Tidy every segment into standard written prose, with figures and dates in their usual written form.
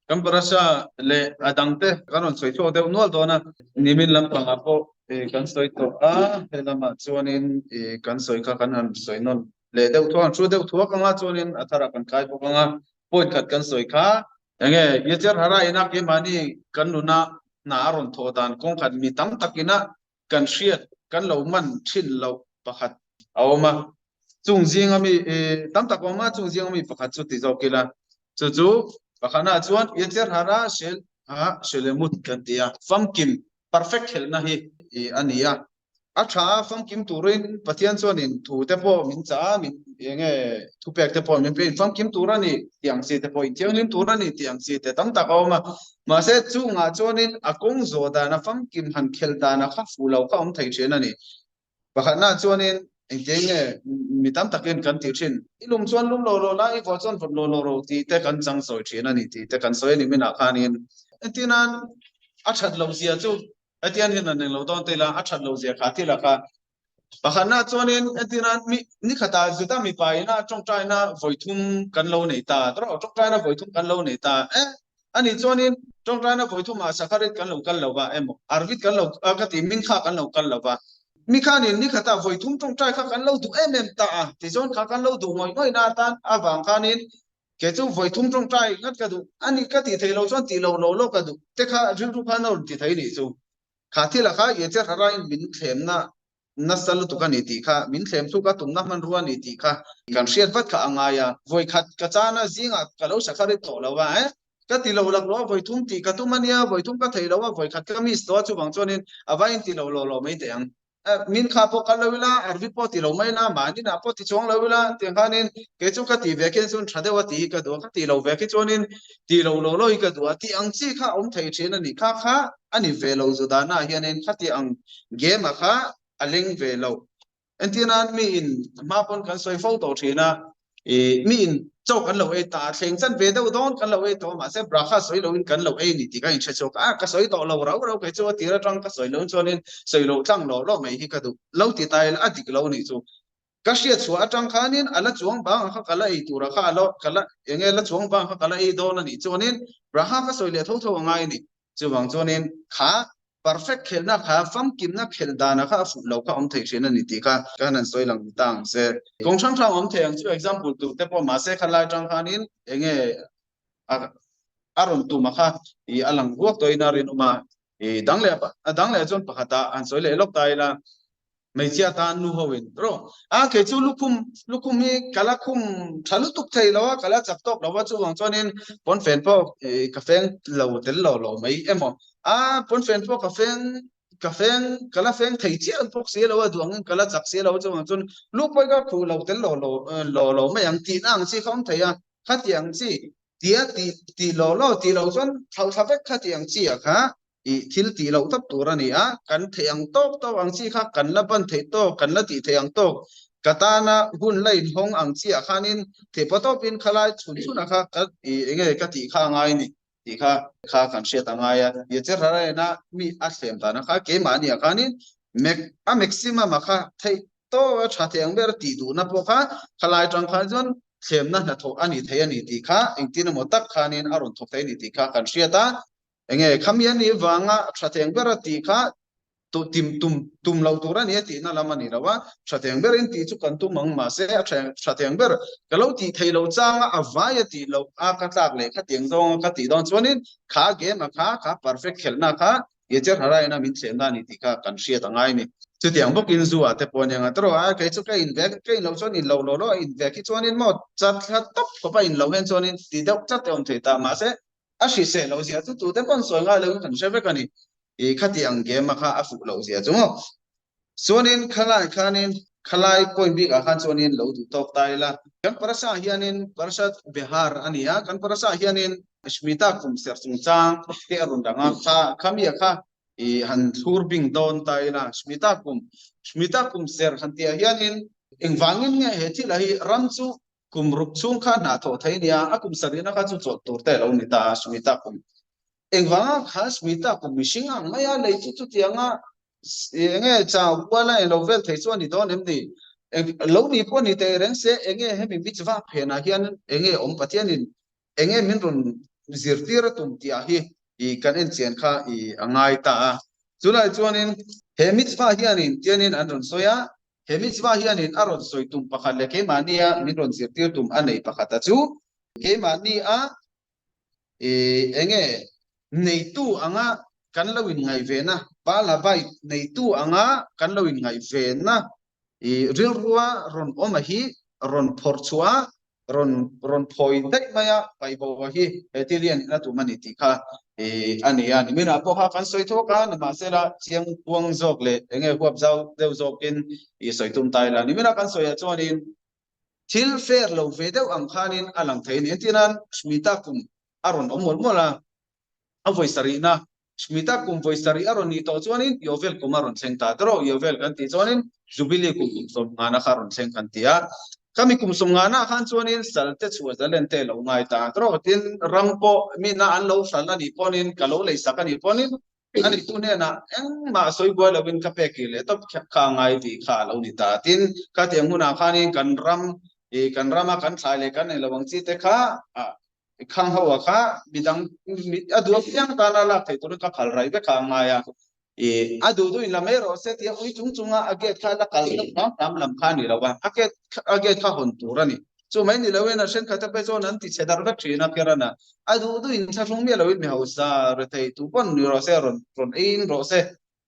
Kan parasha leh a dangte kan rawn sawi chhuak deuh nual dawn a, nimin lampangah pawh kan sawi tawh a, he lamah chuanin kan sawi kha kan han sawi nawn leh deuh thuak, han hru deuh thuak anga chuanin a tharah kan kai bawk anga, point khat kan sawi kha. Enge Yetzer Hara ina keimahni kan nuna hna a rawn thawh dan kawng khat mi tam takina kan hriat kan lo man thin loh pakhat a awm a, chung zinga mi tam tak a awm a, chung zinga mi pakhat chu ti zawk ila, chu chu pakhatnaah chuan Yetzer Hara Shel a Shelemut kan ti a, famkim, perfect khelhna hi a ni a. A tha a famkim turin Pathian chuanin thu te pawh min chah a, min eng nge thupek te pawh min pe in famkim tur a ni tih ang chi te pawh inthianghlim tur a ni tih ang chi te tam tak a awm a. Mahse chungah chuanin a kawng zawh dan a famkim han khelh dan a kha fuh lo kha awm thei thin a ni. Pakhatnaah chuanin engtiang nge mi tam takin kan tih thin, i lum chuan lum lo lo la, i vawt chuan vawt lo lo ro tih te kan chang sawi thin a ni tih te kan sawi a ni minah khanin. Engtinan a that loh zia chu Hetiang hian an englo dawn tel a, a that lo zia kha thil a kha. Pakhatna chuanin entirna mi nikhatah Juda mipa ina tawngtaina vawi thum kan lo nei ta, tawrh tawngtaina vawi thum kan lo nei ta e, ani chuanin tawngtaina vawi thumah Sakharit kan lo kal lo va emaw, Arvit kan lo ka ti Mingkha kan lo kal lo va, mi khanin nikhatah vawi thum tawngtai kha kan lo duh em em ta a, tichuan kha kan lo duh ngawih ngawih na atan avang khanin Kei chu vawi thum tawngtai ngat ka duh a ni, ka tih theih loh chuan tih loh lo lo ka duh te kha rilru khan a rawn ti thei nih chu. Kha thil a kha Yetzer Hara-in min thlemna nasa lutuk a ni tih kha, min thlem thluk a tumna hmanrua a ni tih kha kan hriat vat kha a ngai a. Vawi khat ka chana zingah ka lo sakharit tawh lo a, eh ka ti lo laklawh a, vawi thum tih ka tum a nia, vawi thum ka thei lo a, vawi khat ka miss tawh a, chuvang chuanin a vain ti lo lo lo mai teh ang. Min kha pawh kal lo ila, Arvi pawh ti lo mai ila, mahni nah pawh ti chuang lo ila, tiang khanin kei chu ka tih ve khian chuan tha deuh a tih hi ka duh a, ka tih lo ve khi chuanin tih lo lo lo hi ka duh a, tih ang chi kha a awm thei thin a ni. Kha kha a ni ve lo Judana hianin khati ang game ah kha a leng ve lo. Entirnan miin hma pawn kan sawi fo tawh thin a, I miin chaw kan lo ei ta a, thleng chan ve deuh dawn kan lo ei tawh a, mahse brakha sawi loin kan lo ei ni tih ka inhre chhuak a, ka sawi tawh lo rau rau kei chu a tir atang ka sawi loin chuanin sawi loh tlang lawh lawh mai hi ka duh lo ti ta ila a dik lo nih chu. Ka hriat chhuah atang khanin a la chuang bang ang kha ka la ei tur a kha a lo ka la eng nge la chuang bang kha ka la ei dawn a nih chuanin brakha ka sawi leh tho tho a ngai a ni. Chuvang chuanin kha perfect khelhna kha famkimna khelh dana kha a fuh lo kha awm thei thin a ni tih kha ka han sawi lang ta ang se. Kawng hrang hrang awm thei ang chu example tur te pawh mahse kha lai tang khanin enge a a rawn tum a kha i a lang ruak tawhin a rinawm a, i dang leh a dang leh chuan pakhatah han sawi leh lawk ta ila. Hmeichhia tan nu ho in rawh a kei chu lukhum lukhum hi ka la khum tha lutuk thei lo a ka la chak tawk lo a chuvang chuanin pawnfen pawh ka feng lo tel lo lo mai emaw a pawnfen pawh ka feng ka feng ka la feng thei chiah bawk si lo a duh angin ka la chak si lo a chuvang chuan lu pawh ka khuh lo tel lo lo lo lo mai ang tihna ang chi kha awm thei a khatiang chi tia tih tih lo lo tih loh chuan thlauhthla vek khatiang chi ah kha I thil tih loh tawp tur a ni a, kan theih ang tawk tawk ang chi kha kan la ban theih tawk, kan la tih theih ang tawk, ka tana hun la inhawng ang chi ah khanin theihpa tawpin khalai chhun chhunah kha ka i enge ka tih kha a ngai a ni tih kha kha kan hriat a ngai a. Yetzer Hara ena mi a thlem dana kha keimahni ah khanin mek a maximum ah kha theih tawk a tha thei ang ber tih duhna pawh kha khalai tang khan chuan thlemna hnathawh a ni thei a ni tih kha engtin emaw tak khanin a rawn thawk thei a ni tih kha kan hriat a. Enge khami a nih vanga tha teng ber a tih kha tim tum tum lo tur a ni a tihna lam a ni lo a, tha teng berin tih chu kan tum ang mahse a tha teng ber ka lo tih thei lo changa a vai a tih loh a ka tlak leh khatiang zawnga ka tih dawn chuanin kha game a kha kha perfect khelhna kha Yetzer Hara ina min thlenna a ni tih kha kan hriat a ngai a ni. Chutiang bawkin zu ah te pawh a nia tawrh a, kei chu ka in ve ka in loh chuan in lo lo lo a in ve khi chuanin maw chat thla tawp khawp a in loh hian chuanin ti deuh tlat te awm thei ta mahse A hriseh loh zia chu tute pawn sawi ngai loin kan hre vek a ni. I khati ang game a kha a fuh loh zia chu maw. Chuanin khalai khanin khalai point bik ah khan chuanin lo duh tawk ta ila. Kan parasa hianin parasa Bihar a ni a, kan parasa hianin Shmita kum ser chungchang te a rawn dang a, kha khami a kha i han thlur bing dawn ta ila. Shmita kum Shmita kum ser han tih ah hianin engvangin nge he thil ah hi ram chu Kum ruk chhung kha hna thawh thei nia, a kum sarihna kha chu chawlh tur te a lo ni ta a, Smita kum. Engvanga kha Smita kum mihring ang mai a, lei chu chutianga enge chau kual a englo vel thei chu a ni dawn em ni? Eng lo ni pawh ni teh reng se, enge hemi mitzvah phenah hian enge awm Pathianin enge min rawn. zirtir a tum tih ah hi i kan enchian kha i a ngai ta a. Chulai chuanin he mitzvah hianin tianin an rawn sawi a, he mitzvah hianin a rawn sawi tum pakhat leh keimahnia min rawn zirtir tum a nei pakhat a chu keimahnia i enge neitu anga kan lo inngaih vena, Baal habait neitu anga kan lo inngaih vena i rilrua rawn awm a hi rawn phawrh chhuah a, rawn rawn phawi daih mai a, Paiboa hi he thil hian a tum a ni tih kha i a ni a. Niminah pawh kha kan sawi thuak a, nimahsela chiang kuang zawk leh eng nge huap zau deuh zawkin i sawi tum ta ila. Niminah kan sawiah chuanin thil fair lo ve deuh ang khanin a lang thei a ni. Engtinan Shmita kum a rawn awm mawlh mawlh a, a vawi sarihna Shmita kum vawi sarih a rawn nih tawh chuanin Yovel kum a rawn thleng ta tawh. Yovel kan tih chuanin Jubilee kum kum sawmngana kha a rawn thleng kan ti a. Khami kum sawmngana khan chuanin salte chhuah zalen te lo ngai ta tawh. Tin, ram pawh mina an lo hral a nih pawnin, ka lo leisak a nih pawnin a neitu hnenah engmah sawi buai lovin ka pek kir leh tawp kha a ngai tih kha a lo ni ta. Tin, khatiang hunah khanin kan ram, kan rama kan thlai leh kan nei lo ang chi te kha Khang ho a kha midang a duh apiang tana lak theih turin ka phal rai vek a ngai a, i a duh duh in la mai rawh se tia ui chung chunga a gate kha la kal deuh hram hram lam kha a ni lo a, a gate a gate kha hawn tur a ni. Chu mai ni loin a thenkhat te phei chuan an ti chhe darh vek thin a Kiran a, a duh duh in thlahrung miah loin mi hausa rethei tu pawn ni rawh se rawn rawn ei in rawh se,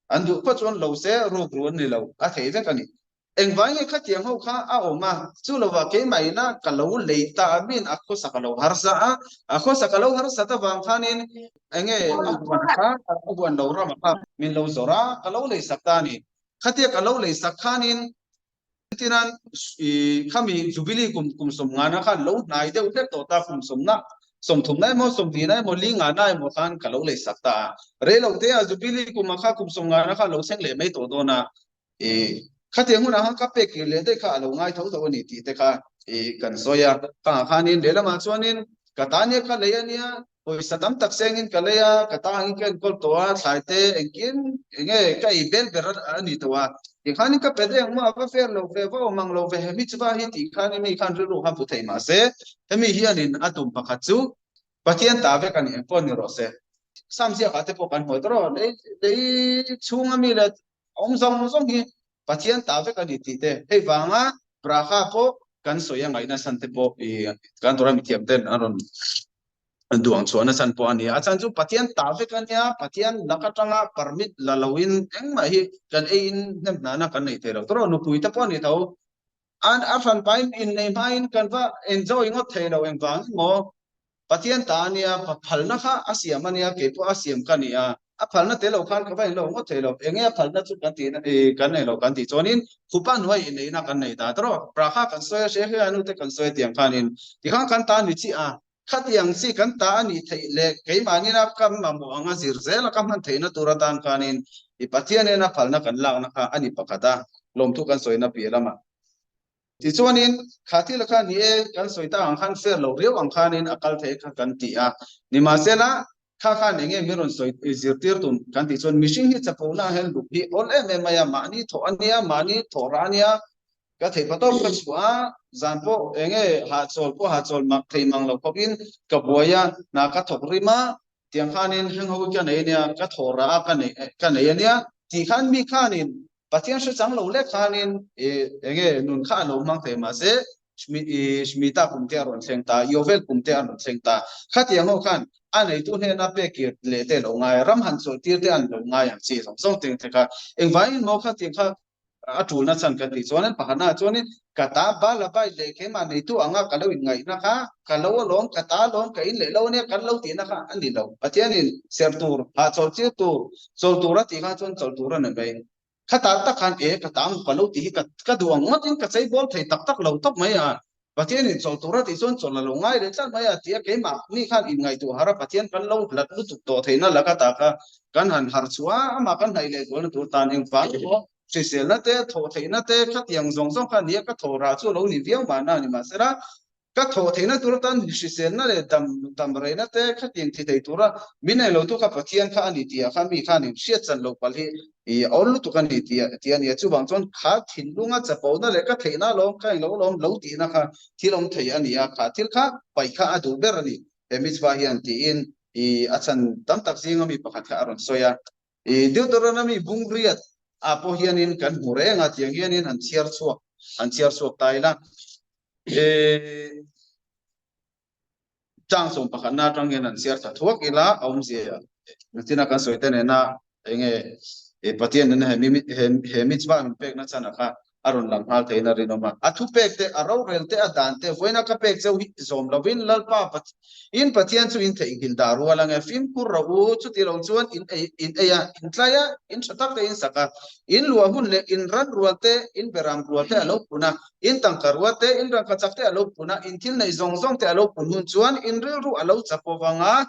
an duh phawt chuan lo se ruk ru an ni lo, a thei vek a ni. Engvai nge khatiang ho kha a awm a, chu lovah keimah ina ka lo lei ta a min a khawsak a lo harsa a, a khawsak a lo harsat avang khanin enge a huan kha a huan lo ram kha min lo zawrh a, ka lo lei sak ta a ni. Khatia ka lo lei sak khanin tinan i khami Jubilee kum kum sawmngana khan lo hnai deuh hlek tawh ta kum sawmna sawmthumna emaw sawmhnihna emaw lingana emaw khan ka lo lei sak ta a. Reilote a Jubilee kum a kha kum sawmngana kha lo thleng leh mai tawh dawn a. I khatiang hunah khan ka pek kir leh daih kha a lo ngai tho tho a ni tih te kha i kan sawi a. Khangah khanin lehlamah chuanin ka ta nia ka lei a nia, pawisa tam tak sengin ka lei a, ka ta angin ka enkawl tawh a, thlai te engkim enge ka ei bel ber a ni tawh a. Tikhanin ka pe daih ang maw a va fair lo ve, va awm ang lo ve, hemi chu va hi tih khanin mi khan rilru kha pu thei mahse hemi hianin a tum pakhat chu Pathian ta vek a ni engpawh ni rawh se. Sam ziakah te pawh kan hmuh tawh rawh, lei lei chhunga mi leh awm zawng zawng hi Pathian ta vek a ni tih te, hei vanga Bracha pawh kan sawi a ngaihna chhan te pawh i kan Torah mithiam ten an rawn duang chhuahna chhan pawh a ni a. A chhan chu Pathian ta vek a nia, Pathian lak atanga permit la loin engmah hi kan eiin hnem hnana kan nei thei lo tawh rawh, nupui te pawh a ni tho. An a hranpain innei hmain kan va enjoy ngawt thei lo engvang emaw Pathian ta a nia, phalna kha a siam a nia, kei pawh a siam ka ni a, a phalna tel lo khan ka va inlo ngawt thei lo, enge a phalna chu kan tih kan nei lo kan tih chuanin khupa hnuai inneihna kan nei ta tawh, Braha kan sawi a, Hre Hre nu te kan sawi a tiang khanin tikhan kan ta ni chiah a, khatiang chi kan ta a nih theih leh keimahnin a ka mamawh anga zir zel a ka hman theihna tur atan khanin i Pathianin a phalna kan lakna kha a ni pakhat a, lawmthu kan sawina piah lamah. Tichuanin, kha thil kha ni e, kan sawi tak ang khan fair lo riau ang khanin a kal thei kha kan ti a. Nimahsela, kha khan eng nge min rawn sawi zirtir tum kan tih chuan mihring hi chapona ah hian luk hi awl em em mai a, mahni thawh a nia, mahni thawh rah a nia, ka theih patawp ka chhuah a, zan pawh eng nge hahchawl pawh hahchawl mak thei mang lo khawpin ka buai a, hna ka thawk rim a, tiang khanin heng ho hi ka nei a nia, ka thawh rah a ka nei ka nei a nia tih khan mi khanin Pathian hre chang lo lek khanin enge nun kha a lo hmang thei mahse Shmita kum te a rawn thleng ta, Yovel kum te a rawn thleng ta. Khatiang ho khan a neitu hnena pek kir leh te lo ngai, ram han chawlh tir te an lo ngai ang chi zawng zawng te kha. Engvangin maw khatiang kha a tulna chhan kan tih chuanin pakhatnaah chuanin ka ta bal a bai leh keimah neitu anga ka lo inngaihna kha ka lo alawm, ka ta alawm, ka in leh lo ania kan lo tihna kha a ni lo. Pathianin serh tur, hahchawl chir tur, chawl tur a tih kha chuan chawl tur a ni mai. Khatah tak khan e ka ta ang ka lo tih hi ka ka duh ang ngawtin ka chei bawl thei tak tak lo tawp mai a. Pathianin chawl tur a tih chuan chawl a lo ngai leh tlat mai a ti a, keimah ni khan inngaihtuah har a Pathian kan lo hlat lutuk tawh theihna laka ta kha kan han harh chhuah a, amah kan hnaih leh zualna tur tan engvang pawh hriselna te, thawh theihna te khatiang zawng zawng kha nia ka thawh rah chu a lo ni viau mahna nimahsela Ka thawh theihna tur atan hriselna leh dam dam reina te khatiang thi thei tura min nei lotu kha Pathian kha a ni tih ah khan mi khan in hriat chan loh palh hi i awl lutuk a ni tih tih a ni a. Chuvang chuan kha thinlunga chapona leh ka theihna alawm ka englo alawm lo tihna kha thil awm thei a ni a, kha thil kha paih kha a duh ber a ni. he mitzvah hian tiin i a chhan tam tak zinga mi pakhat kha a rawn sawi a. I Deuteronomy bung riat ah pawh hianin kan hmu reng a, tiang hianin han chhiar chhuak han chhiar chhuak ta ila. I chang sawm pakhatna atang hian han chhiar tha thuak ila a awmzia nachina kan sawi te nena enge Pathian nena he he mitzvah min pekna chana kha a rawn lang nghal theiin a rinawm a. A thupek te, a rorel te, a dan te, vawiina ka pek cheu hi zawm lovin Lalpa in Pathian chu in theihnghilh dah rual ange, fimkhur rawh u, chuti lo chuan in ei in ei a, in tlai a, in tha tak te in sak a, in luah hun leh in ran rual te, in beram rual te a lo pun a, in tangka rual te, in rangka chak te a lo pun a, in thil neih zawng zawng te a lo pun hun chuan in rilru a lo chak avang a,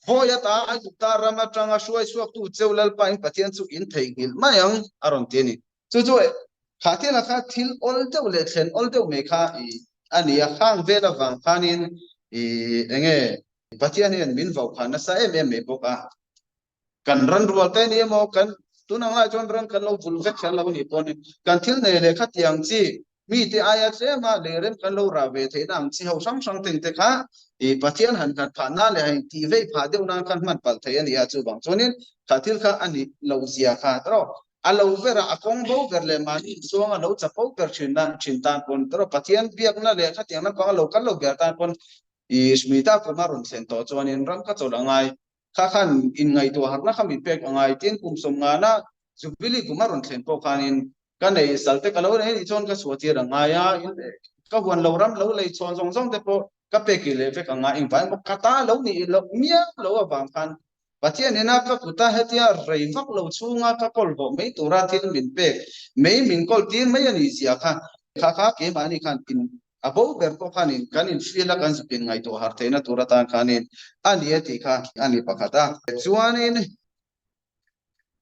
Vawi ata Aigupta ram atanga hruai chhuaktu cheu Lalpa in Pathian chu in theihnghilh mai ang, a rawn ti a ni. Chu chu kha thil a kha thil awl deuh leh thlen awl deuh mai kha i a ni a, khang vel avang khanin i enge Pathian hian min vau phah nasa em em mai bawk a. Kan ran rual te ni emaw kan tun ang lai chuan ran kan lo vul vek kher lo a nih pawhin kan thil nei leh khatiang chi mite aia tlema lei rem kan lo rah ve theihna ang chi ho hrang hrang teng te kha i Pathian han nghat phah nan leh han tih vei phah deuh nan khan hman palh thei a ni a, chuvang chuanin kha thil kha a nih loh zia kha tawh a lo ber a, a kawng bo ber leh mahni inchuang a lo chapo ber thin na thin tan pawn tawh Pathian biakna leh khatiang lampang a lo kal lo ber tan pawn i Shmita kum a rawn thlen tawh chuanin ram ka chawlh a ngai kha khan inngaihtuah harhna kha min pek a ngai tin kum sawmngana Jubilee kum a rawn thlen pawh khanin ka nei sal te ka lo nei anih chuan ka chhuah tir a ngai a, ka huan lo ram lo lei chhawn zawng zawng te pawh ka pek leh vek a ngai engvai emaw ka ta lo nih loh miau lo avang khan Pathian ina ka kuta hetia rei vak lo chhunga ka kawl vawh mai tura thil min pek mai min kawl tir mai a nih zia kha kha kha keimahni khan in a bo ber pawh khanin kan infial a kan zuk in ngaihtuah harh theihna tur atan khanin a ni a tih kha a ni pakhat a. Chuanin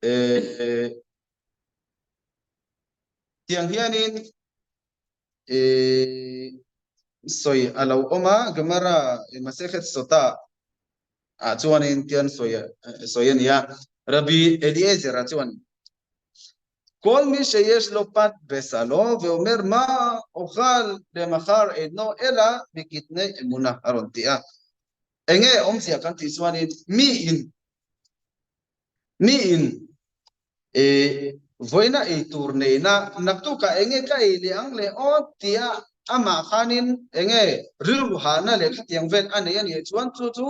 eh tiang hianin eh sawi a lo awm a Gemara Masechet Sotah ah chuanin tian sawi sawi a ni a Rabbi Eliezer a chuan Kol mi sheyesh lo pat besalo veomer ma okhal lemachar eino ela mikitne emuna a rawn ti a enge awmzia kan tih chuanin mi in Mi in e vawiina ei tur neihna naktukah enge ka ei leh ang leh aw tia amah khanin enge rilru hahna leh khatiang vel a nei a nih chuan chu chu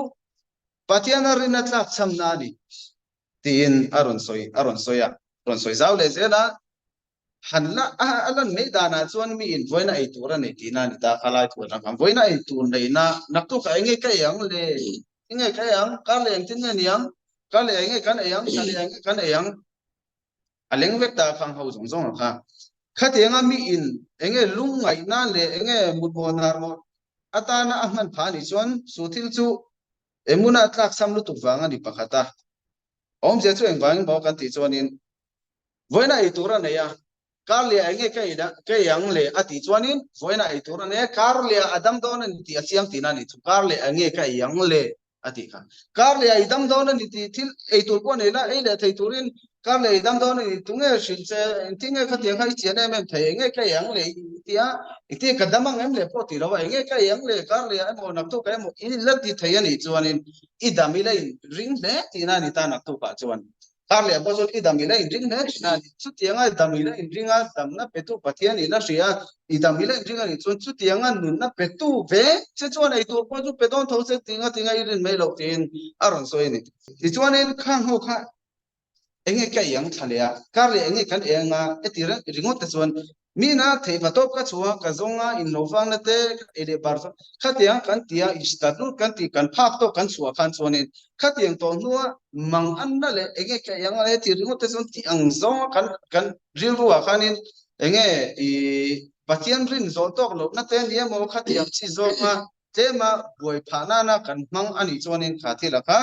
Pathiana rinna tlak chhamna a ni tiin a rawn sawi a rawn sawi a rawn sawi zau leh zel a. Han la a a lan mai danah chuan mi in vawiina ei tur a nei tihna a ni ta kha lai thu atang khan vawiina ei tur neihna naktukah enge ka ei ang le enge ka ei ang kar leh engtin nge ni ang kar leh enge kan ei ang thla leh enge kan ei ang a leng vek ta khang ho zawng zawng ang kha khatianga mi in enge lungngaihna leh enge mutmawh narmawh atana a hman phah anih chuan chu thil chu emuna tlak sam lutuk vang a ni pakhat a awmzia chu engvangin maw kan tih chuanin Vawiina ei tur a nei a, kar leh ah enge ka ei ka ei ang le a tih chuanin vawiina ei tur a nei a, kar leh ah a dam dawn a ni tih a chiang tihna a nih chu, kar leh ah enge ka ei ang le a tih kha. Kar leh ah i dam dawn a ni tih thil ei tur pawh a nei la, ei leh thei turin kar leh i dam dawn a ni, tunge hrilh che engtin nge khatiang kha i chian em em thei, enge ka ei ang le i ti a, engtin ka dam ang em le pawh ti lo a, enge ka ei ang le kar leh ah emaw naktuk ah emaw i la ti thei a nih chuanin i dam ila in ring hle tihna a ni ta naktuk ah chuan. Kar leh pawh chuan i dam ila inring hle thin a ni. Chutianga dam ila inring a, damna petu Pathian ila hria a, i dam ila inring a nih chuan chutianga nunna petu ve che chuan ei tur pawh chu pe dawn tho che tinga tinga i rin mai loh tiin a rawn sawi a ni. Tichuanin khang ho kha enge ka iang thla leh a, kar leh enge kan ei anga heti ringawt te chuan Mina theih va tawp ka chhuah ka zawng a, inlo vangna te ka ei leh bar zawng khatiang kan ti a, istadlut kan tih kan phak tawk kan chhuah khan chuanin khatiang tawh hnua mang anna leh enge ka ei anga heti ringawt te chuan tih ang zawnga kan kan rilru ah khanin enge i Pathian rin zawh tawk lohna te ni emaw khatiang chi zawnga tlema buai phah nana kan hmang anih chuanin kha thil a kha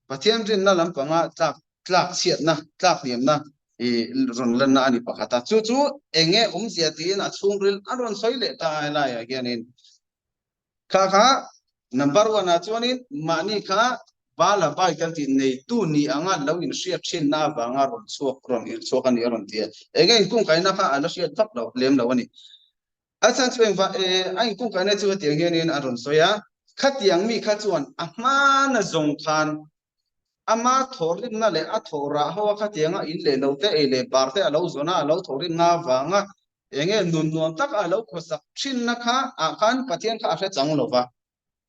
Pathian rinna lampanga tlak tlak chhiatna, tlak hniamna i rawn lanna a ni pakhat a. Chu chu eng nge awmzia tiin a chhungril an rawn sawi leh ta a helaiah hianin kha kha number one ah chuanin mahni kha bala bai kan tih neitu ni anga lo inhriat thinna avanga rawn chhuak rawn irhchhuak a ni a rawn ti a. Eng nge inkungkaihna kha a la hriat vak lo lem lo a ni. A chhan chu engvah e a inkungkaihna chu hetiang hianin a rawn sawi a. Khatiang mi kha chuan a hmana zawng khan ama thawhrimna leh a thawh rah ho a khatianga in leh lo te ei leh bar te a lo zawn a, a lo thawhrimna avanga enge nun nuam taka a lo khawsak thinna kha ah khan Pathian kha a hre chang lo va.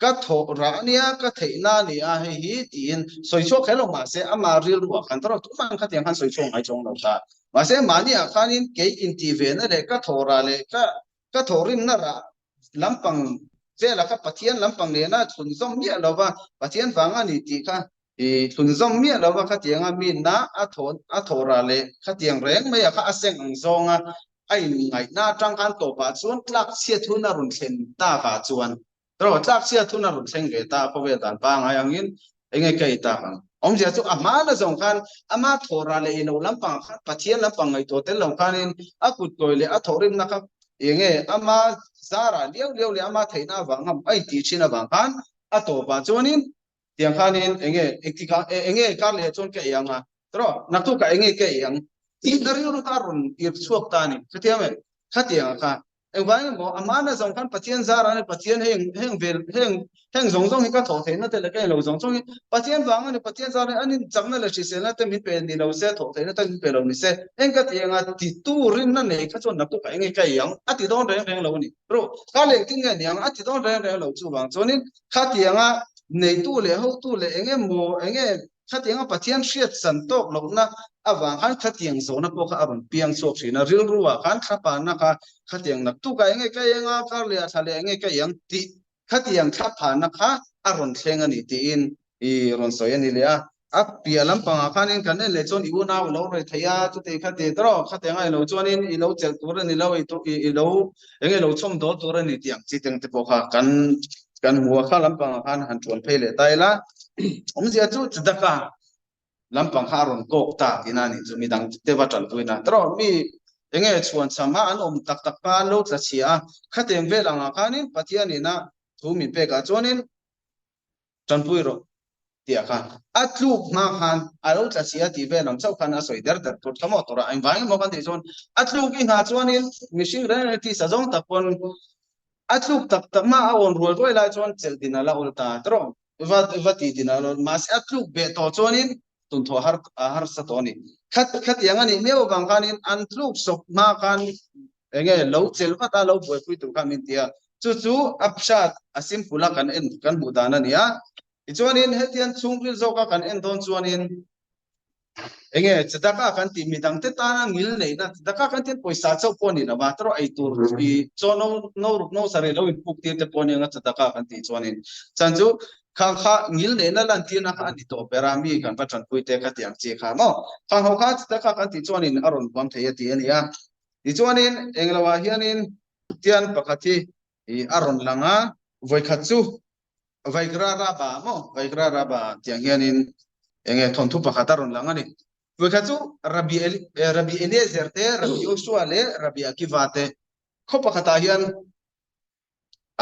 Ka thawh rah ania, ka theihna a ni a hei hi tiin sawi chhuak kher lo mahse ama rilru ah khan tawrh tumah khatiang khan sawi chhuak ngai chuang lo ta. Mahse mahni ah khanin kei intih vena leh ka thawh rah leh ka ka thawhrimna rah lampang vela kha Pathian lampang nena thlunzawm miah lova Pathian vang a ni tih kha i thlunzawm miah lova khatianga mi na a thaw a thawh rah leh khatiang reng mai ah kha a seng ang zawnga a inngaihna atang khan tawpah chuan tlak chhiat hun a rawn thlen tak ah chuan Erawh tlak chhiat hun a rawn thleng ve ta a, khawvel dan pangngai angin enge ka ei tak ang? Awmzia chu a hmana zawng khan ama thawhrah leh ilo lampang khan Pathian lampang ngaihtuah tel lo khanin a kut kawi leh a thawhrimna kha enge ama zarah liau liau leh ama theihna avang a intih thin avang khan a tawpah chuanin tiang khanin enge engtikah enge kar leh chuan ka ei ang a, erawh naktukah enge ka ei ang tihna rilru kha a rawn irh chhuak ta a ni. Khatiang em? Khatiang kha Engvang emaw, a mahna zawng khan Pathian zar a ni, Pathian heng heng vel heng heng zawng zawng hi ka thawh theihna te leh ka englo zawng zawng hi Pathian vang a ni, Pathian zar a ni, an inchakna leh hriselna te min pe ni lo se, thawh theihna te min pe lo ni se, eng ka ti anga titu rinna nei kha chuan naktuk ah enge ka ei ang a ti dawn reng reng lo a ni. Ru, ka leh engtin nge ni ang a ti dawn reng reng lo chuvang chuanin khatianga neitu leh hotu leh eng emaw enge Khatianga Pathian hriat san tawk lohna avang khan khatiang zawhna pawh kha a rawn piang chhuak thin a, rilru ah khan thlaphanna kha khatiang naktuk ah enge ka eng a, kar leh ah thla leh enge ka iang tih khatiang thlaphanna kha a rawn thleng a ni tiin i rawn sawi a ni leh a. A piah lampangah khanin kan en leh chuan i unau i lo rei thei a, chuti khati tawrh khatianga i lo chuanin i lo chelh tur a ni lo, i lo enge lo chhawm dawl tur a ni tih ang chi teng te pawh kha kan kan hmu a, kha lampangah khan han tuan phei leh ta ila. Awmzia chu Tzedakah lampang kha a rawn kawk ta tihna a nih chu midang te va tanpuina tawrh mi enge chhuan cham a an awm tak tak kha an lo tla chhia a, khatiang vel angah khanin Pathian ina thu min pekah chuanin tanpui rawh tih khan a tluk hma khan a lo tla chhia tih vel ang chauh khan a sawi der der tur tha maw tur a, engvang emaw kan tih chuan a tluk i nghah chuanin mihring reng reng tisa zawng tak pawn a tluk tak tak mah a awn rual ruai lai chuan chelh din a la awl ta tawrh va va tih din a la awl mahse a tluk beh tawh chuanin tunthawh har a harsa tawh a ni. Khat khatiang a nih miau avang khanin an tluk sawp hma khan enge lo chelh vat a lo buaipui tur khan min ti a, chu chu a hrat a simple a kan en kan hmuh dan a ni a. Tichuanin hetiang chhungril zawka kan en dawn chuanin enge tzedakah kan tih midangte tana ngil neihna tzedakah kan tih pawisa chauh pawh a ni lova tawrh ei tur i chaw no no ruk no sarih lo inpuk tir te pawh a ni anga tzedakah kan tih chuanin chhan chu kha kha ngil neihna lantirna kha a ni tawh ber a mi kan va tanpui te kha tih ang chi kha maw khang ho kha tzedakah kan tih chuanin a rawn huam thei a ti a ni a tichuanin engloah hianin tian pakhat hi a rawn lang a vawikhat chu Vaikra Raba maw? Vaikra Raba tih ang hianin enge thawnthu pakhat a rawn lang a ni. Vawikhat chu Rabbi Eli, Rabbi Eliezer te, Rabbi Joshua leh Rabbi Akiva te khaw pakhatah hian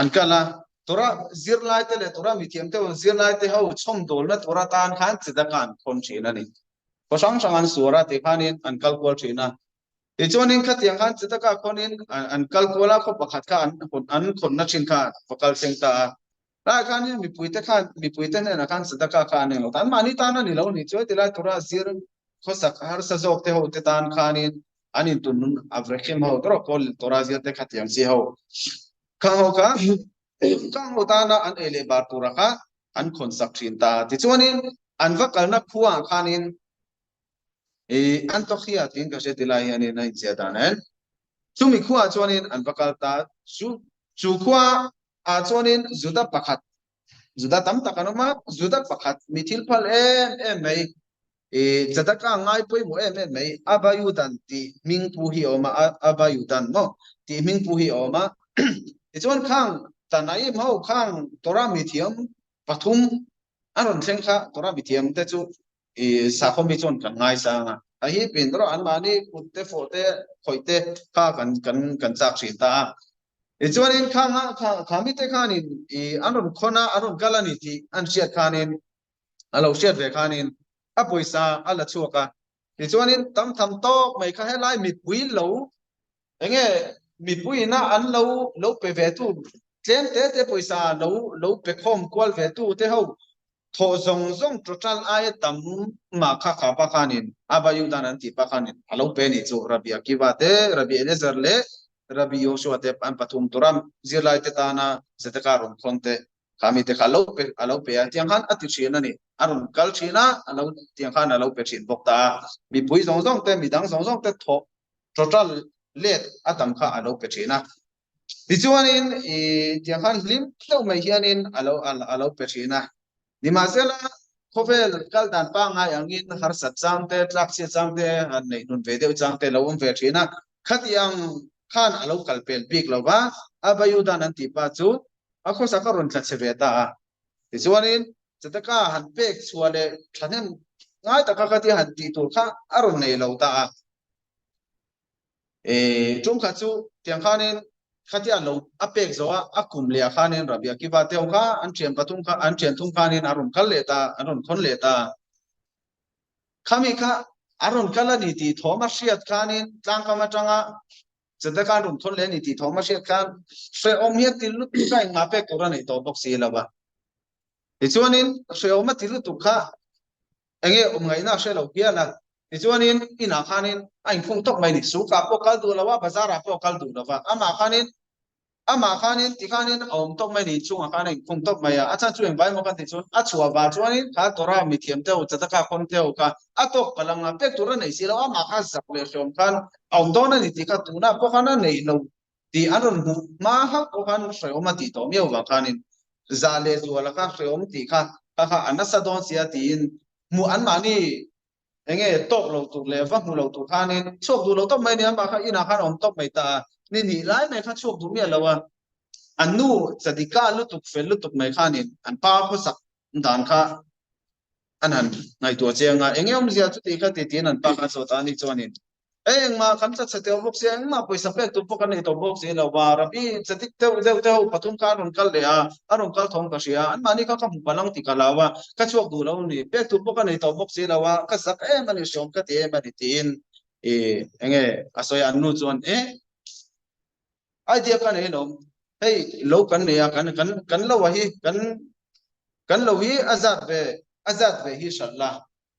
an kal a. Torah zirlai te leh Torah mithiam te ho zirlai te ho chhawmdawlna tur atan khan tzedakah an khawn thin a ni. Khaw hrang hrang an suar a tikhanin an kal kual thin a. Tichuanin khatiang khan tzedakah khawnin an kal kual a, khaw pakhat kha an an khawnna thin kha va kal thleng ta a. Lai khanin mipuite khan mipuite hnenah khan tzedakah kha an englo ta. Anmahni tan a ni lo nih chu heti lai tura zir khawsak harsa zawk te ho te tan khanin an intunnun Avrahim ho tawrh pawl Torah zir te khatiang chi ho khang ho kha khang ho tana an ei leh bar tura kha an khawnsak thin ta. Tichuanin an va kalna khuaah khanin I Antokhia tiin ka hre ti lai hianin a inziah dan en. Chumi khuaah chuanin an va kal ta. Chu chu khua ah chuanin Juda pakhat, Juda tam tak an awm a, Juda pakhat mi thil phal em em mai, i Tzedakah ngai pawimawh em em mai, Abayudan tih hming pu hi a awm a, Abayudan maw tih hming pu hi a awm a. Tichuan khang Tanaim ho khang Torah mithiam pathum an rawn thleng kha Torah mithiam te chu i sakhaw mi chuan kan ngaisang a, a hi pin erawh anmahni kut te fawh te khawih te kha kan kan kan chak thin ta a. Tichuanin khang a kha kha mite khanin i an rawn khawn a, an rawn kal a ni tih an hriat khanin a lo hriat ve khanin a pawisa a la chhuak a. Tichuanin tam tham tawk mai kha helai mipui lo enge mipui ina an lo lo pe ve tu. Tlem te te pawisa lo lo pe khawm kual ve tu te ho thawh zawng zawng total aia tam mah kha kha pa khanin Abba Yudan an tih pa khanin a lo pe nih chu Rabbi Akiva te Rabbi Eliezer leh Rabbi Joshua te an pathum tura zirlai te tana Zedekah rawn thawn te kha mi te kha a lo pe a lo pe a tiang khan a ti thin a ni a rawn kal thin a a lo tiang khan a lo pe thin bawk ta a mipui zawng zawng te midang zawng zawng te thawh total let a tam kha a lo pe thin a. Tichuanin i tiang khan hlim deuh mai hianin a lo a lo pe thin a. Nimahsela khawvel kal dan pangngai angin harsat chang te, tlakchhiat chang te, han neih nun ve deuh chang te lo awm ve thin a. Khatiang khan a lo kal pel bik lo va, Abayudan an tih pa chu a khawsak a rawn tla chhe ve ta a. Tichuanin Chetaka han pek chhuah leh thahnem ngai taka khatia han tih tur kha a rawn nei lo ta a. E tum khat chu tiang khanin khatia lo a pek zo a, a kum leh ah khanin Rabbi Akiva te ho kha an thian pathum kha an thian thum khanin a rawn kal leh ta, an rawn khawn leh ta. Khami kha a rawn kal a ni tih thawm a hriat khanin tlangkam atanga Zedekah an rawn thawn leh a ni tih thawm a hriat khan hrehawm hi a ti lutuk a, engmah pek tur a neih tawh bawk si lo va. Tichuanin hrehawm a ti lutuk kha enge awm ngaihna a hre lo hial a. Tichuanin inah khanin a inkhung tawk mai a ni. Sukah pawh kal duh lo a, bazarah pawh kal duh lo va. Amah khanin amah khanin tikhanin a awm tawk mai a ni. Inchhungah khan a inkhung tawk mai a. A chhan chu engvai emaw kan tih chuan a chhuah vah chuanin kha Torah mithiam te ho, Tzedakah khawn te ho kha a tawk palh ang a, pek tur a nei si lo. Amah kha zak leh hreawm khan a awm dawn a ni tih kha tunah pawh khan a nei lo tih an rawn hmuh hma hauh pawh khan hrehawm a tih tawh miau vang khanin zah leh zuala kha hrehawm tih kha kha kha a nasa dawn sia tiin hmuh anmahni enge tawk lo tur leh va hmu lo tur khanin chhuak duh lo tawp mai a ni amah kha inah khan a awm tawp mai ta a, ni hnih lai mai kha chhuak duh miah lo a, an nu Chadika lutuk fel lutuk mai khanin an pa khawsak dan kha an han ngaihtuah chiang a, enge awmzia chuti kha ti tiin an pa kha zawt a ni chuanin Engmah kan tla chhe teuh bawk si a, engmah pawisa pek tur pawh kan nei tawh bawk si lo va, Rabbi chadik deuh deuh te ho pathum kha an rawn kal leh a, a rawn kal thawm ka hria, anmahni kha ka hmu palang tih ka hlau a, ka chhuak duh lo a ni, pek tur pawh ka nei tawh bawk si lo a, ka zak em a ni, hreawm ka ti em a ni tiin i enge a sawi a, an nu chuan e idea ka nei alawm, hei lo kan nei a, kan kan kan lo a hi kan kan lo hi a zat ve a zat ve hi hralh la,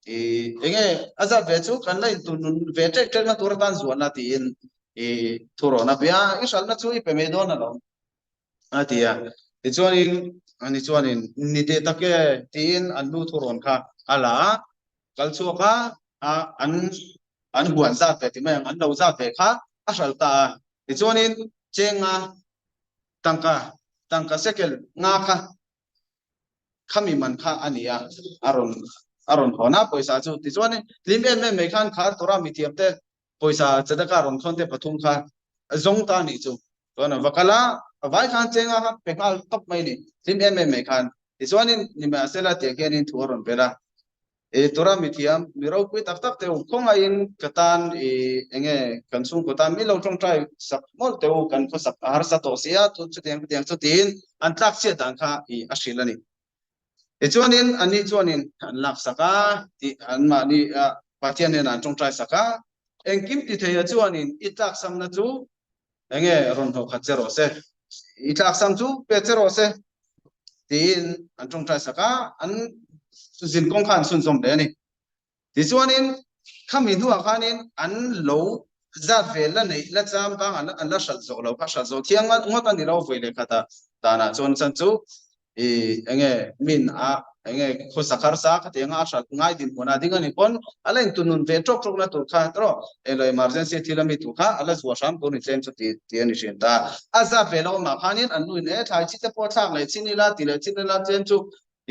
I enge a zat ve chu kan la intur nun ve ṭek ṭek na tur atan zuan a tiin i thurawn a bia i hralhna chu i pe mai dawn alawm a ti a. Tichuanin ani chuanin ni teh tak e tiin an nu thurawn kha a la a, kal chhuak a, a an an huan zat ve ti mai ang an lo zat ve kha a hralh ta a. Tichuanin chenga tangka tangka sekel nga kha khami man kha a ni a, a rawn a rawn hawn a pawisa chu. Tichuan hlim em em mai khan kha Torah mithiam te pawisa tzedakah rawn thawn te pathum kha zawng ta a nih chu. Chuan a va kal a, a vai khan chenga kha pe nghal tawp mai a ni, hlim em em mai khan. Tichuanin Nimahsela tiang hianin thu a rawn bel a. I tura mithiam, mi ropui tak tak teh u, khawngaihin ka tan i enge kan chhungkaw tan mi lo tawngtai sak mawlh teh u, kan khawsak a harsa tawh si a, tun chutiang chutiang chu tiin an tlak chhiat dan kha i a hrilh a ni. Tichuanin anni chuanin an lak sak a, tih anmahni Pathian hnenah an tawngtai sak a, engkim ti theia chuanin i tlak samna chu Enge rawn hlawh khat che rawh se, i tlak sang chu pe che rawh se tiin an tawngtai sak a, an zin kawng kha an chhunzawm leh a ni. Tichuanin khami hnuah khanin an lo zat ve la neih la cham bang an la hralh zawh lo kha, hralh zawh thiang ngawt a ni lo vawi leh khatah danah chuan chan chu I enge min a enge khawsak harsa khatiang a hralh ngai dinhmun a ding a ni pawn a la intunun ve tawk tawk na tur kha tawh elo emergency thil a mi tur kha a la zuah hram tur ni tlem chu ti ti a ni hrin ta. A zat ve lo mah khanin an nu in e thlai chi te pawh thlak leh chin ila ti leh chin ila tlem chu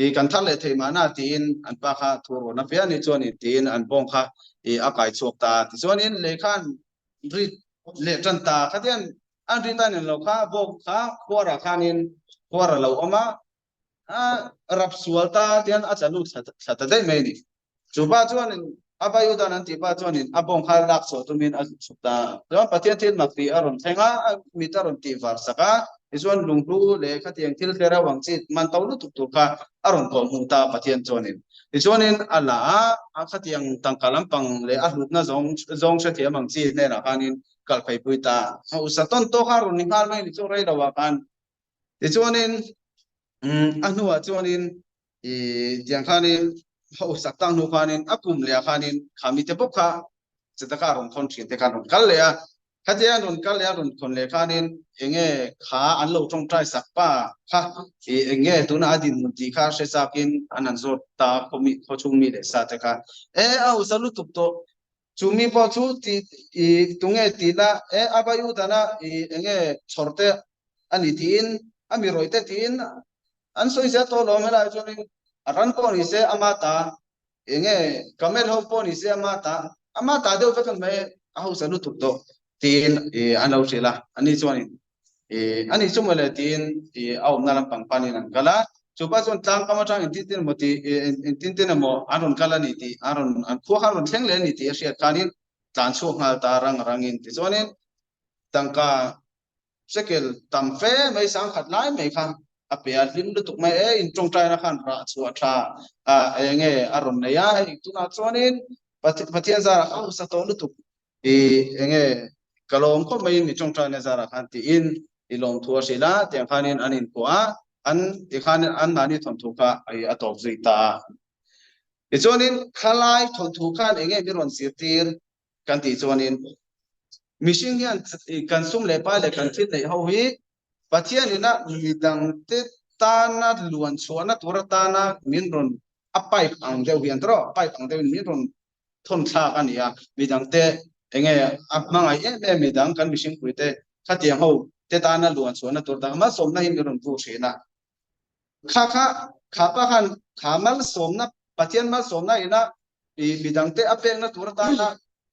i kan thar leh thei mahna tiin an pa kha thu rawn a ve a ni chuanin tiin an bawng kha i a kai chhuak ta. Tichuanin lehkha an rit leh tan ta khatiang an rit a nen lo kha bawk kha khuarah khanin khuar a lo awm a, a rap sual ta tian a tla lut thla ta daih mai a ni. Chu pa chuanin a vai u dan an tih pa chuanin a bawng kha lak chhuah tumin a zuk chhuk ta. Chuan Pathian thil mak tih a rawn thleng a, a mit a rawn tih var sak a, tichuan lunghlu leh khatiang thil tle reuh ang chi man to lutuk tur kha a rawn kawh hmuh ta Pathian chuanin. Tichuanin a la a, a khatiang tangka lampang leh a hlutna zawng zawng hrethiam ang chi hnenah khanin kal phei pui ta. Hausa tawn tawk a rawn ni nghal mai ni chu rei lo ah khan. Tichuanin a hnuah chuanin i tiang khanin hausak tak hnu khanin a kum leh ah khanin kha mite bawk kha chutaka rawn thawn thin te khan rawn kal leh a. Khatia an rawn kal leh a rawn thawn leh khanin enge kha an lo tawngtai sak pa kha i enge tuna a dinhmun tih kha hre chakin an han zawt ta a khaw mi khaw chhung mi leh sa te kha e a hausa lutuk tawh chu mi pawh chu ti i tunge tih la e a vai u dana i enge chhawr te a ni tiin a mi rawih te tiin an sawi zel tawh lawm helai chuanin a ran pawh ni se ama ta enge camel ho pawh ni se ama ta ama ta deuh vek an mai a hausa lutuk tawh tiin an lo hrilh a ani chuanin ani chu mawle tiin a awmna lampang panin an kal a chupa chuan tlang kam atang engtin tin emaw tih engtin tin emaw an rawn kal a ni tih an rawn an khua kha an rawn thleng leh a ni tih a hriat khanin tlan chhuak nghal ta rang rangin tichuanin tangka Shekel tam fe mai sangkhat lai mai kha a pe a, hlim lutuk mai e, in tawngtaina khan rah chhuah tha a eng nge a rawn nei a, hei tunah chuanin Pathian zarah kha hausa tawh lutuk i eng nge ka lawm khawp maiin mi tawngtaina zarah khan tiin i lawmthu a hrilh a, tiang khanin an inpawh a, an tikhanin anmahni thawnthu kha a tawp zui ta a. Tichuanin khalai thawnthu khan eng nge mi rawn zirtir kan tih chuanin mihring hian kan sum leh pai leh kan thil neih ho hi Pathian ina midangte tana luan chhuahna tur atana min rawn a pipe ang deuh hian tawh pipe ang deuhin min rawn thawn thlak a ni a, midangte enge a hmangaih em em midang kan mihring puite khatiang ho te tana luan chhuahna tur tak malsawmna hi min rawn vu thin a. Kha kha kha pa khan kha malsawmna Pathian malsawmna ina i midangte a pekna tur atana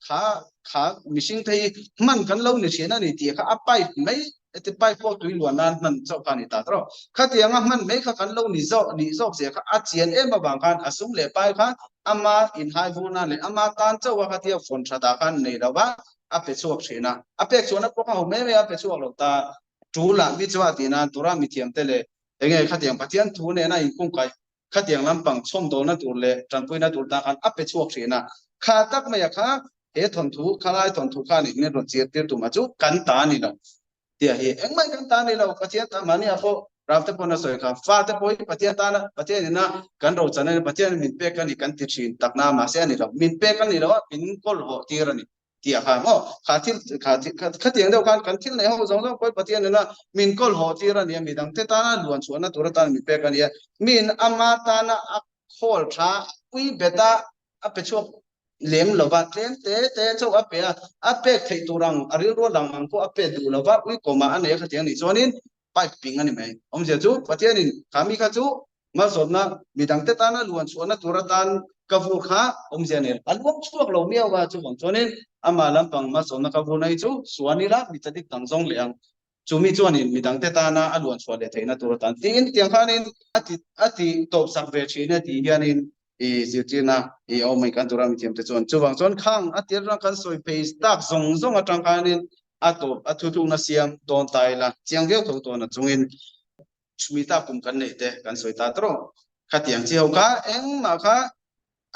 kha kha mihring te hi hman kan lo ni thin a ni tih kha a pipe mai heti pipe pawh tui luan nan hman chauh kha a ni ta tawh. Khatianga hman mai kha kan lo ni zawk nih zawk zia kha a chian em avang khan a sum leh pai kha ama inhai vur nan leh ama tan chauh a khatia vawn that ah khan nei lo va a pe chhuak thin a. A pek chhuahna pawh kha ho mai mai a pe chhuak lo ta. Tul ah mi chu a tih nan tura mithiam te leh enge khatiang Pathian thu nena inkungkaih khatiang lampang chhawmdawlna tur leh tanpuina tur tan khan a pe chhuak thin a, kha tak maia kha he thawnthu, khalai thawnthu khan in min rawn chirtir tum a chu kan ta a ni lo tia hi engmah kan ta a ni lo, Pathian ta mahni ah pawh Ram te pawn a sawi kha fate pawh hi Pathian tana Pathian ina kan rochan a ni, Pathian min pek a ni kan ti thin takna mahse a ni lo, min pek a ni lo a min kawl hawh tir a ni. Tih a kha maw? Kha thil kha thil khatiang deuh khan kan thil neih ho zawng zawng pawh Pathian nena min kawl haw tir a nia, midang te tana luan chhuahna tur atan min pek a nia, min ama tana a khawl tha a pui bet a, a pe chhuak lem lo va, tlem te te chauh a pe a, a pek theih tur ang a rilru a lang ang pawh a pe duh lo va, uikawmah a nei a khatiang nih chuanin pipe ping a ni mai. Awmzia chu Pathianin kha mi kha chu malsawmna midangte tana luan chhuahna tur atan ka vur kha awmzia nen a luang chhuak lo miau a, chuvang chuanin amah lampang malsawmna ka vurna hi chu suan ila mi chadik dang zawng leh ang. Chumi chuanin midangte tana a luan chhuah leh theihna tur atan tiin tiang khanin a ti a ti tawp sak ve thin a tih hianin i zirtirna i awm mai kan tura mithiam te chuan chuvang chuan khang a tir atang kan sawi phei tak zawng zawng atang khanin a tawp a thutlukna siam dawn ta ila chiang viau tho tawn a chungin Shmita kum kan neih te kan sawi ta tawh khatiang chi ho kha engmah kha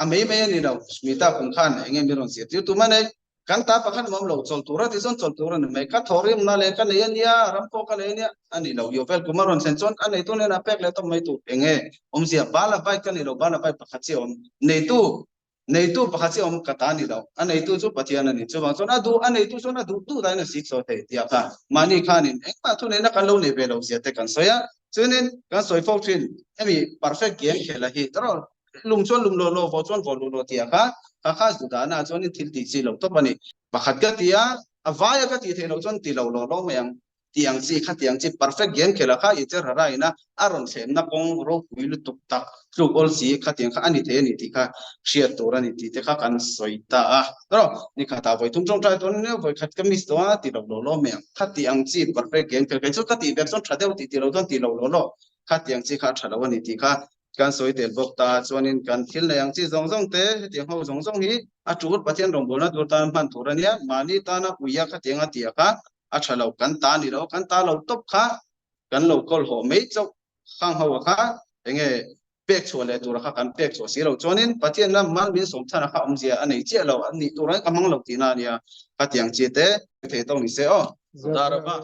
a mai mai a ni lo Shmita kum khan enge mi rawn zirtir tum a nei Kan ta pakhat nuam lo chawl tur a ti chuan chawl tur a ni mai. Ka thaw rimna leh ka nei a nia, ram pawh ka nei a nia, a ni lo. Yovel kum a rawn thlen chuan a neitu hnenah pek leh tawp mai tur. Eng nge awmzia? Bala bike ka ni lo, bala bike pakhat chiah awm. Neitu, neitu pakhat chiah awm ka ta a ni lo. A neitu chu Pathian a ni. Chuvang chuan a duh, a neitu chuan a duh duh dahin a sik sawi thei tih kha mahni khanin engmah thuneihna kan lo nei ve lo zia te kan sawi a. Chuanin kan sawi fo thin, hemi perfect game khela hi erawh Lung chuan lung law law, vaw chuan vaw luh law tih a kha, kha kha zu dahna ah chuanin thil tih chi lo tawp a ni. Pakhat ka ti a, a vaia ka tih theih loh chuan ti lo law law mai ang tih ang chi, khati ang chi perfect game khel a kha i cher hara ina a rawn thlemna kawng ropui lutuk tak tluk awl si khatiang kha a ni thei a ni tih kha hriat tur a ni tih te kha kan sawi ta a. Rawh, ni khatah vawi thum tawngtai dawn nia, vawi khat ka miss dawn a ti lo law law mai ang. Khati ang chi perfect game khel kei chu ka tih ber chuan tha deuh tih ti lo chuan ti lo law law, khatiang chi kha a tha lo a ni tih kha Kan sawi tel bawk ta chuanin kan thil nei ang chi zawng zawng te hetiang ho zawng zawng hi a tul Pathian rawngbawlna tur tan hman tur a nia, mahni tana uia khatiang a tih kha a tha lo, kan ta ni lo, kan ta lo tawp kha kan lo kawl hawh mai chauh khang ho a kha enge pek chhuah leh tura kha kan pek chhuah si lo chuanin Pathian lam mal min sawm chhan a kha awmzia a nei chiah lo, an nih tur an ka hmang lo tihna a nia, khatiang chi te thei tawk ni se aw. Darava.